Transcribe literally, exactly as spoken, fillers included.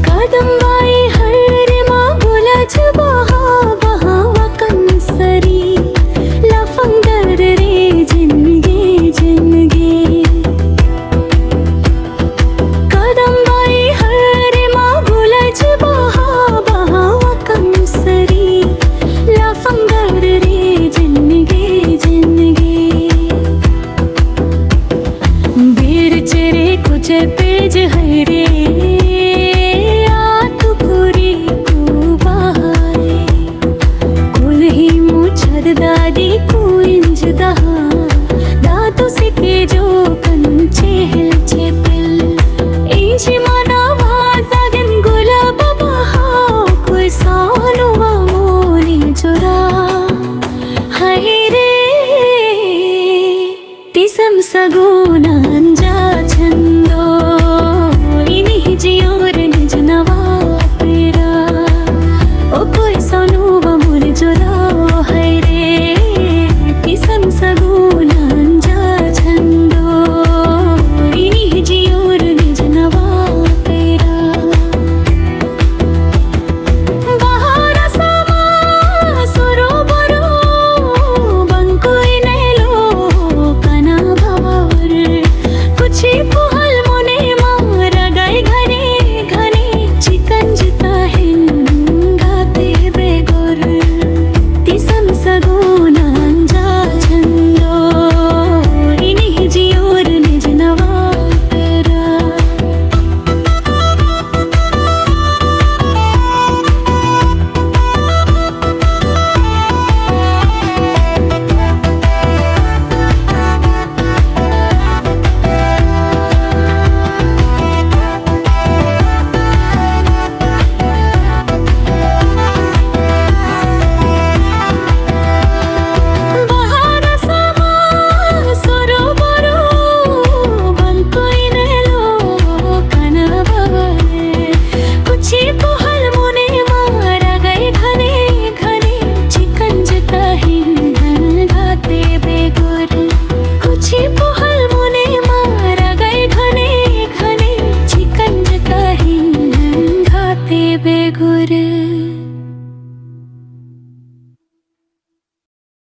ᱠᱟᱫᱟᱢ ᱵᱟᱭ ᱦᱟᱭᱨᱮ ᱢᱟ ᱜᱩᱞᱟᱹᱡ ᱵᱟᱦᱟ ᱵᱟᱦᱟᱣᱟᱠᱟᱱ ᱥᱟᱹᱨᱤ, ᱞᱟᱯᱷᱟᱝ ᱫᱟᱨᱮ ᱨᱮ ᱡᱤᱱᱜᱮ ᱡᱤᱱᱜᱮ᱾ ᱠᱟᱫᱟᱢ ᱵᱟᱭ ᱦᱟᱭᱨᱮ ᱢᱟ ᱜᱩᱞᱟᱹᱡ ᱵᱟᱦᱟ ᱵᱟᱦᱟᱣᱟᱠᱟᱱ ᱥᱟᱹᱨᱤ, ᱞᱟᱯᱷᱟᱝ ᱫᱟᱨᱮ ᱨᱮ ᱡᱤᱱᱜᱮ ᱡᱤᱱᱜᱮ᱾ ᱵᱤᱨ ᱪᱮᱬᱮ ᱠᱚ ᱪᱮᱯᱮᱡ ᱦᱟᱭᱨᱮ,